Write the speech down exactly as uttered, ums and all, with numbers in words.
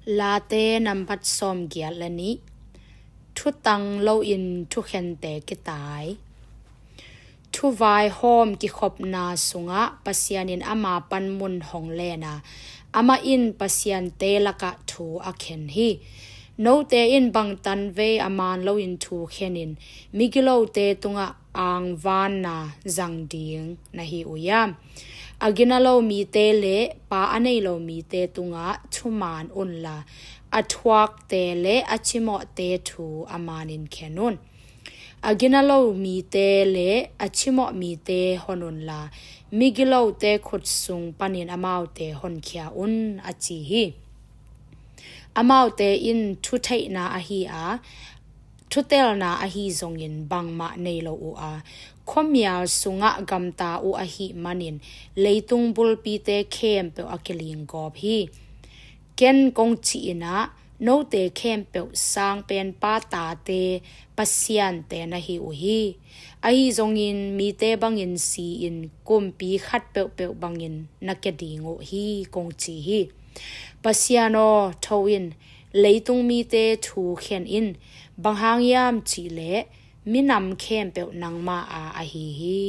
Late nambat sawmgiat le nih. Thutang loin thukhente kitai. Thuvaihawm kikhopna sungah Pasian in ama panmun hong len a, amah in pasiante lakah thu a khen hi. Note in bang tanvei a man loin thu khenin migilote tungah angvanna zang ding na hi uh hiam? A gina lo mite le pa a nei lo mite tungah thuman unla, a thuakte le a cimawhte thu a manin khen un. A gina lo mite le a cimawh mite hon unla, migilote khut sung panin amaute honkhia un, a ci hi. Amaute in thutheihna ahi a, thutelna ahi zongin bangmah nei lo uh a, khuamial sungah gamta uh ahih manin leitung bulpite khempeuh a kilinggawp hi. Ken kong cih in ah, note khempeuh sangpenpa tate, pasiante na hi uh hi. Ahi zongin mite bangin si-in kumpi khat peuhpeuh bangin na kia ding uh hi, kong ci hi. Pasian aw, tho in, leitung mite thu khen in, bang hang hiam cihleh minam khempeuh nangma a ahi hi.